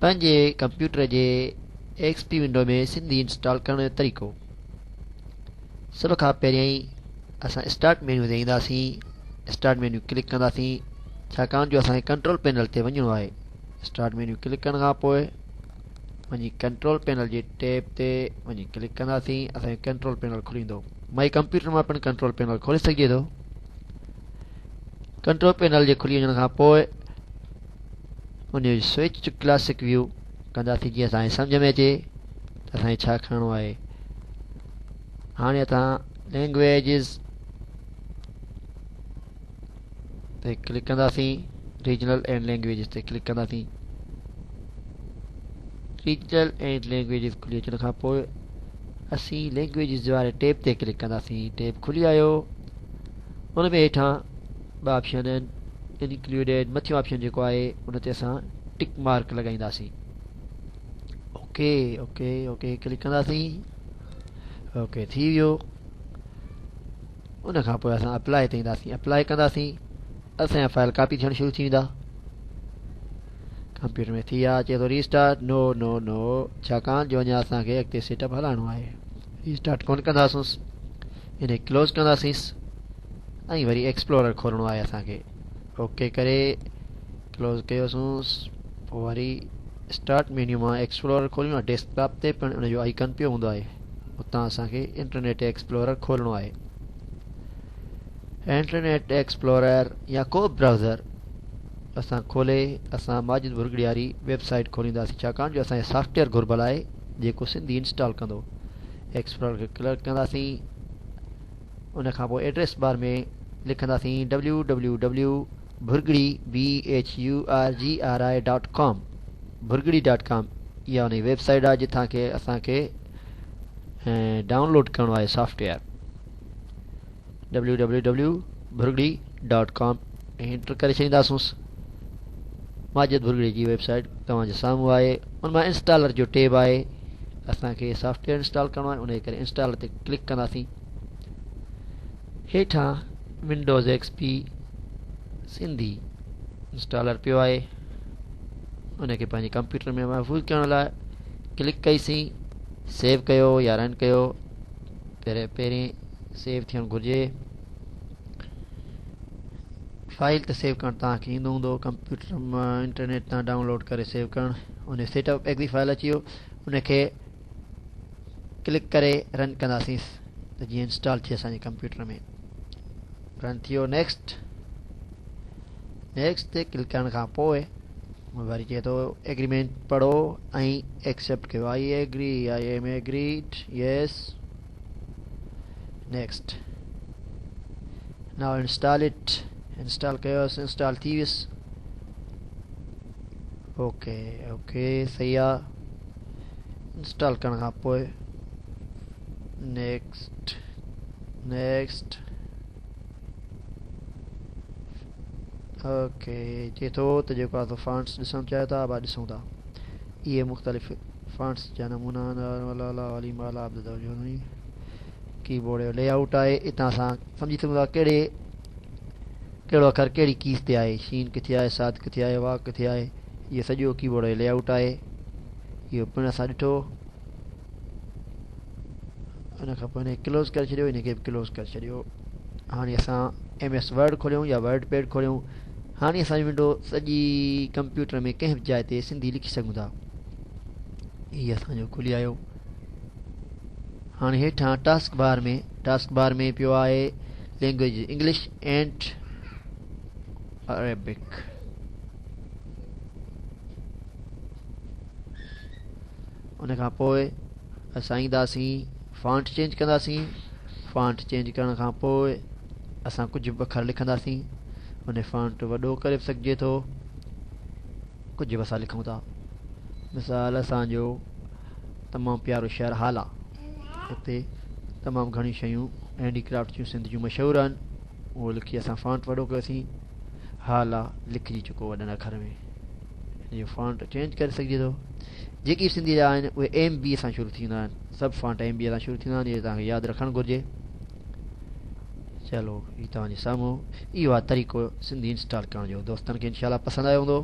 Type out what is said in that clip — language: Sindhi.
پنهنجي ڪمپيوٽر جي X P window ۾ Sindhi install ڪرڻ جو طريقو. سڀ کان پهريائين اسان اسٽارٽ مينيو تي اينداسين، اسٽارٽ مينيو ڪلڪ ڪنداسين، ڇاڪاڻ جو اسان کي ڪنٽرول پينل تي وڃڻو آهي. اسٽارٽ مينيو ڪلڪ ڪرڻ کان پوء وڃي ڪنٽرول پينل جي ٽيب تي وڃي ڪلڪ ڪنداسين، اسان جو ڪنٽرول پينل کلي ويندو. مائي ڪمپيوٽر مان پڻ ڪنٽرول پينل کولي سگهجي ٿو. ڪنٽرول پينل جي کلي وڃڻ کان پوء ان جو سوئچ ٽو ڪلاسڪ ويو ڪنداسين جيئن اسان کي سمجھ ۾ اچي ته اسان کي ڇا کڻڻو آهي. هاڻي اسان لينگويجز تي ڪلڪ ڪنداسين، ريجنل اينڊ لينگويجز تي ڪلڪ ڪنداسين. ريجنل اينڊ لينگويجز کلي اچڻ کان پوء اسين لينگويجز واري ٽيب تي ڪلڪ ڪنداسين. ٽيب کلي آيو، ان ۾ هيٺان ٻه آپشن آهن، انڪلوڊيڊ مٿيون آپشن جيڪو آهي ان تي اسان ٽڪ مارڪ لڳائينداسين. اوڪي اوڪي اوڪي ڪلڪ ڪنداسين، اوڪي ٿي ويو. ان کان پوء اسان اپلائي تي اينداسين، اپلائي ڪنداسين، اسان جا فائل ڪاپي ٿيڻ شروع ٿي ويندا. ڪمپيوٽر ۾ ٿي ويا، چئي ٿو ريسٽارٽ، نو نو نو، ڇاڪاڻ جو اڃا اسان کي اڳتي سيٽ اپ هلائڻو آهي. ريسٽارٽ ڪونه ڪنداسونس، ان کي ڪلوز ڪنداسينس ۽ وري ايڪسپلورر کولڻو آهي اسان کي. اوڪي ڪري ڪلوز ڪيوسونس، پوء وري اسٽارٽ مينيو مان ايڪسپلورر کوليون ۽ ڊيسڪ ٽاپ تي پڻ ان جو آئيڪن پيو هوندو آهي، اتان اسان کي انٽرنيٽ ايڪسپلورر کولڻو آهي. انٽرنيٽ ايڪسپلورر يا ڪو به برائوزر اسان کولي اسان ماجد ڀرڳڙي واري ويب سائيٽ کولينداسين، ڇاڪاڻ جو اسان کي سافٽويئر گهربل آهي جيڪو سنڌي انسٽال ڪندو. ايڪسپلورر کي ڪلڪ ڪنداسين، ان کان پوء ايڊريس بار ۾ لکنداسين W W W Bhurgri B H U R G R I dot com, Bhurgri dot com اها ان جي ويب سائيٽ آهي جتان کي اسان کي ڊائونلوڊ ڪرڻو آهي software. W W W Bhurgri dot com enter ڪري ڇڏينداسونس. ماجد ڀرڳڙي جي ويب سائيٽ توهان جي سامهون آهي، ان مان انسٽالر جو ٽيب آهي، اسان کي سافٽويئر انسٽال ڪرڻو آهي، ان جي ڪري انسٽالر تي ڪلڪ ڪنداسين. هيٺان Windows X P Sindhi installer پيو آهي، ان کي پنهنجي ڪمپيوٽر ۾ محفوظ ڪرڻ لاء ڪلڪ ڪئيسين، سيو ڪيو يا رن ڪيو. پهرين پهرين سيو ٿيڻ گهرجي. فائل ته سيو ڪرڻ توهان کي ايندو هوندو، ڪمپيوٽر مان انٽرنيٽ تان ڊائونلوڊ ڪري سيو ڪرڻ. ان سيٽ اپ ايگزي فائل اچي ويو، ان کي ڪلڪ ڪري رن ڪنداسين ته جيئن انسٽال ٿئي اسان جي ڪمپيوٽر ۾. رن ٿي ويو، نيڪسٽ نيڪسٽ تي ڪلڪ ڪرڻ کان پوء وري چئي ٿو ايگريمينٽ پڙهو ۽ ايڪسيپٽ ڪيو. I agree, I am agreed, yes, next, now install it. Install caves, install ٿي ويس. اوڪي اوڪي صحيح آ. انسٽال ڪرڻ کان پوء نيڪسٽ نيڪسٽ اوڪي چئي ٿو ته جيڪو آ سو فانٽس ڏسڻ چاهيو ٿا، ابا ڏسون ٿا. اهي مختلف فانٽس جا نمونا آهن. ڪيبورڊ جو لي آئوٽ آهي، اتان اسان سمجهي سگهون ٿا ڪهڙي ڪهڙو اکر ڪهڙي ڪيز تي آهي، شين ڪٿي آهي، صاد ڪٿي آهي، واء ڪٿي آهي. اهو سڄو ڪيبورڊ جو لي آئوٽ آهي، اهو پڻ اسان ڏٺو. ان کان پوء هن کي ڪلوز ڪري ڇڏيو، هن کي به ڪلوز ڪري ڇڏيو. هاڻي اسان ايم ايس ورڊ کوليون يا ورڊ پيڊ کوليون. هاڻي اسان جي ونڊو سڄي ڪمپيوٽر ۾ ڪنهن به جاء تي سنڌي لکي سگهون ٿا. هي اسان جو کلي آيو. هاڻي هيٺان ٽاسڪ بار ۾ پيو آهي لينگويج انگلش اينڊ عربڪ. ان کان پوء اسان اينداسين فانٽ چينج ڪنداسين. فانٽ چينج ڪرڻ کان پوء اسان ڪجهه به اکر لکنداسين. ان فانٽ وڏو ڪري به سگهجي ٿو. ڪجهه به اسان لکون ٿا، مثال اسان جو تمام پيارو شهر هالا، اتي تمام گهڻيون شيون هينڊي ڪرافٽ جون سنڌ جون مشهور آهن. اهو لکي اسان فانٽ وڏو ڪيوسين، هالا لکجي چڪو وڏن اکر ۾. ان جو فانٽ چينج ڪري سگهجي ٿو. جيڪي به سنڌي جا آهن اهي ايم بي سان شروع ٿيندا آهن، سڀ فانٽ ايم بي سان شروع ٿيندا آهن، اهو توهان کي ياد رکڻ گهرجي. چلو هي توهان جي سامهون اهو آهي طريقو سنڌي انسٽال ڪرڻ جو. دوستن کي انشاء الله پسند آيو هوندو.